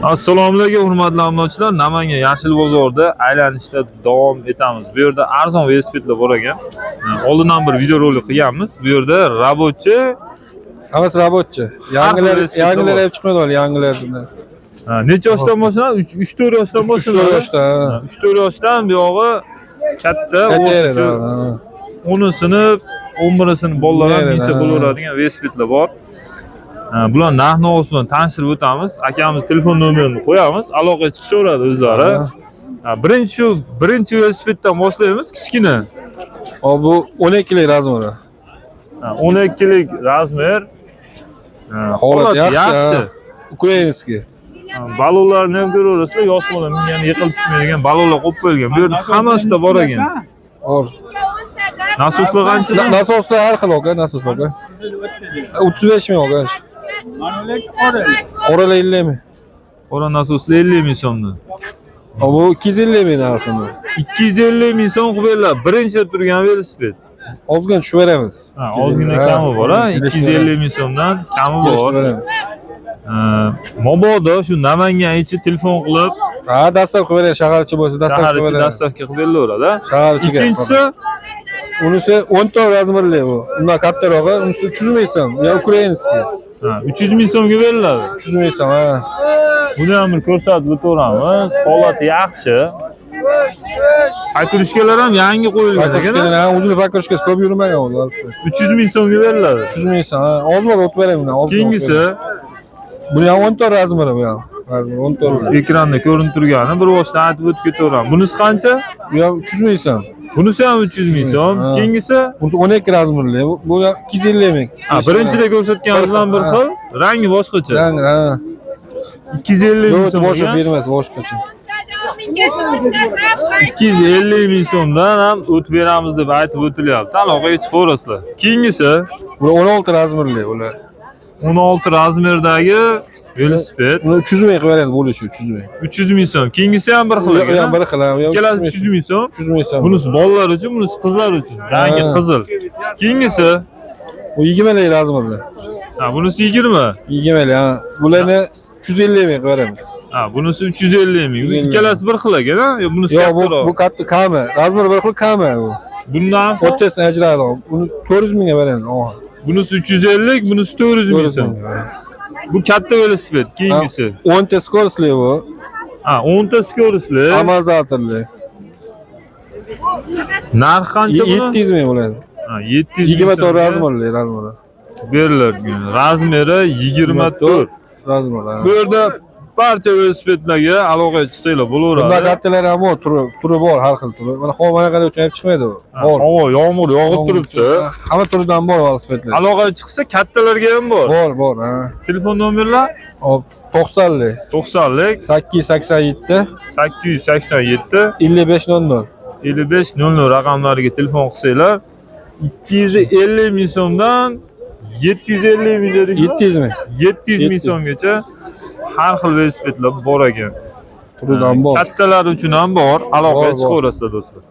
Assalomu alaykum, hurmatli obunachilar. Namangan Yashil bozorida aylanishda davom etamiz. Bu yerda arzon velosipedlar bor ekan. Oldindan bir videorolik qilganmiz. Bu yerda рабочий. Hammasi рабочий. Yangilar, velosipedlar yangilar bor. Ham chiqmaydi hali yangilar. Ha, necha yoshdan boshlanadi? 3-4 yoshdan 3-4 boshlanadi. Yoshda. Ha. 3-4 yoshdan buyog'i katta, Katta o'rta, ha. 10 sinf, 11 sinf bolalar ham Beradi, minsa ha. bo'laveradigan velosipedlar bor. Ha, bular narx navosi bilan tanishtirib o'tamiz. Akamiz telefon nomerini qo'yamiz, aloqaga chiqishaveradi o'zlari. Ha. Ha, birinchi shu birinchi velosipeddan boshlaymiz, kichkina. Hop, bu 12 lik размер i. Ha, 12 lik размер. Ha, Holat holati yaxshi. yaxshi. Ha. Украинский. Ha, balonlarni ham ko'raverasizlar, yosh bola mingani yiqilib tushmaydigan balonlar qo'yib qo'yilgan. Bu yerda hammasida bor ekan. Bor. Nasoslar qanchadan? Nasoslar har xil aka, nasos aka. 35 ming aka. Qoralar 50 ming. Qora nasoslar 50 ming so'mdan. Hop, bu 250 ming narxini. 250 ming so'm qilib beriladi. Birinchi turgan velosiped. Ozgina tushib beramiz. Ha, ozgina Ha, kami bor, ha? kelishib 250 ming so'mdan kami Kelishib bor. beramiz. Ha, mabodo shu Namangan ichi telefon qilib, Ha, доставка qilib beradi, shahar ichi bo'lsa доставка shahar qilib ichi beradi. доставка qilib berilaveradi, ha? Shahar ichiga. Ikkinchisi? Unisi 14 размер li bu. Undan kattarog'i, unisi 300 ming so'm. Ya украинский. Ha, 300 ming so'mga beriladi. 300 ming so'm, ha. Buni ham bir ko'rsatib o'taveramiz. Holati yaxshi. Покрышка lar ham yangi qo'yilgan ekan. Покрышка lar, ha, o'zini покрышка si ko'p yurmagan u velosiped. 300 ming so'mga beriladi. 300 ming so'm, ha. Ozroq o'tib beray bundan, ozroq. Keyingisi? Buni ham 14 размер i bu ham. Размер 14. Ekranda ko'rinib turgani, bir boshdan aytib o'tib ketaveramiz. Bunisi qancha? Bu ham 300 ming so'm. Bunisi ham 300 ming so'm. Ha. Keyingisi? Bunisi 12 размер li. Bu ham 250 ming. Ha, birinchida ko'rsatganimiz bilan bir Ha. xil, rangi boshqacha. Rang, ha. 250 ming Yo'q, so'm boshqa ekan. bermas, boshqacha. 250 ming so'mdan ham o'tib beramiz deb aytib o'tilyapti. Aloqaga chiqaverasizlar. Keyingisi? Bu 16 размер li ular. 16 размер dagi velosiped. Uni 300 ming qilib beradi, bo'lishi 300 ming. 300 ming so'm. Keyingisi ham bir xil Bu ekan. ham bir xil, ha, bu ham Ikkalasi 300 300 ming so'm. 300 ming so'm. Bunisi bolalar uchun, bunisi qizlar uchun. Rangi Ha. qizil. Keyingisi? Bu 20 lik размер li. Ha, bunisi 20. 20 lik, ha. Bularni 350 ming qilib beramiz. Ha, bunisi 350 ming. 350. Ikkalasi bir xil ekan, ha? Yo, bunisi Yo'q, bu kattaroq. bu katta kami. Размер bir xil, kami bu. Bundan O'rtasini ajraladi. Buni 400 mingga beramiz. Oh, bunisi 350, bunisi 400 ming 400 so'm. mingga beramiz. Bu katta velosiped, keyingisi. 10 ta скорость li bu. Ha, 10 ta скорость li. Amortizatorli. Narxi qancha buni? 700 ming bo'ladi. Ha, 700 ming 24 so'mga размер li, размер i. beriladigan. Размер i 24. Размер i. Bu yerda barcha velosipedlarga aloqaga chiqsanglar Bundan bo'laveradi. kattalar ham bor, turi bor, har xil turi. Mana havo mana qanday uchun ham chiqmaydi u. Ha, Bor. havo, yomg'ir yog'ib turibdi. Hamma turidan bor velosipedlar. Aloqaga chiqsa kattalarga ham bor. Bor, ha. Telefon nomerlar? Hop, 90lik, 90lik 887 887 55 00. 55 00 raqamlariga telefon qilsanglar, 250 ming so'mdan 750 ming dedikmi? 700 ming. 700 ming 700. so'mgacha har xil velosipedlar bor ekan. Turidan bor. Kattalar uchun ham bor. Aloqaga Bor, bor. chiqaverasizlar, do'stlar.